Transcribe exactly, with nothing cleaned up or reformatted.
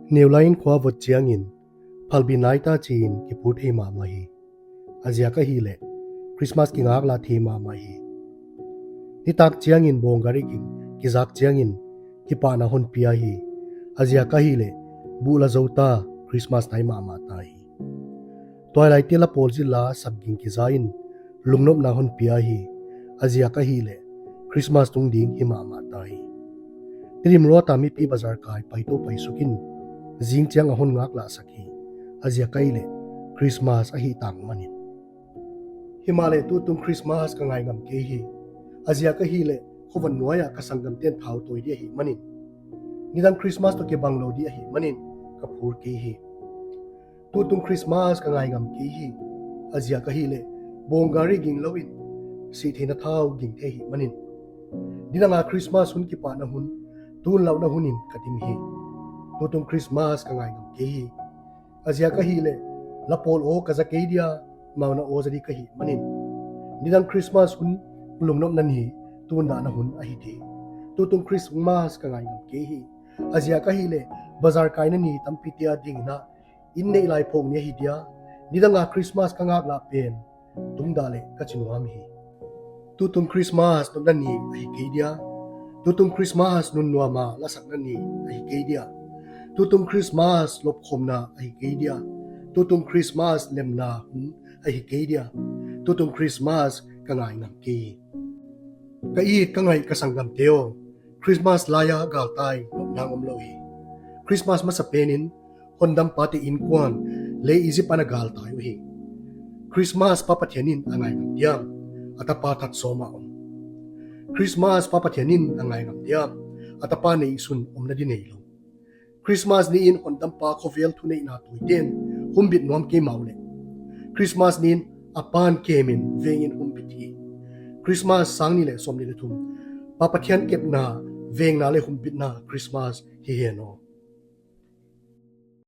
Neulai in khua vot chiangin phalbi nai ta chi in kiphur thei mahmah hi. A ziak ahihleh Christmas kingaklah thei mahmah hi. Nitak chiangin bawng gari ging kizak chiangin kipahna hon pia hi. A ziak ahihleh buh la zou ta, Christmas nai mahmah ta hi. Tuailaite la pawl zil la sap ging kiza in lungnopna hon pia hi. A ziak ahihleh Christmas tung ding hi mahmah ta hi. Tedim road a mipi bazar kai paitou paisuk in zing chiang a hon ngaklahsak hi. A ziak ahihleh Christmas ahih tang manin. Himahleh tutung Christmas ka ngai ngam kei hi. A ziak ahihleh khovon nuai ah ka sanggamte'n thau tawi di ahih manin, nidang Christmas toh kibang lou di ahih manin ka phur kei hi. Tutung Christmas ka ngai ngam kei hi. A ziak ahihleh bawng gari ging lou in sihtheihna thau ging thei ahih manin, nidang a Christmas hun kipahna hun, tunlauhna hun in ka dim hi. Tutung Christmas ka ngai ngam kei hi. A ziak ahihleh la pawl aw ka za kei dia, mauna aw za di ka hih manin, nidang Christmas hun lungnopna ni, tundahna hun ahi di. Tutung Christmas ka ngai ngam kei hi. A ziak ahihleh bazar kaina ni tampite a dingin inn neih lai phawk ni ahi dia, nidang a Christmas ka ngaklah pen tungdah leh ka chi nuam hi. Tutung Christmas nopna ni ahi kei dia, tutung Christmas nunnuam a lasakna ni ahi kei dia, tutung Christmas lopkhawmna ahi kei dia, tutung Christmas lemna hun ahi kei dia, tutung Christmas ka ngai ngam kei hi. Ka it ka ngaih ka sanggamte aw, Christmas lai a galtai nopna omlou hi. Christmas masapen in hondampate inkuan lei Egypt ana galtai uhi. Christmas Pa Pathian in a ngai ngam diam, a tapa that sawm a om? Christmas Pa Pathian in a ngai ngam diam, a tapa neihsun omna di neilou? Christmas ni in hondampa khovel thuneihna tawite'n humbit nuam kei mau leh, Christmas ni in a pa'n kem in veng in humbit hi. Christmas sang nih leh sawmnih leh thum, Pa Pathian kepna, vengna leh humbitna Christmas hi hen aw.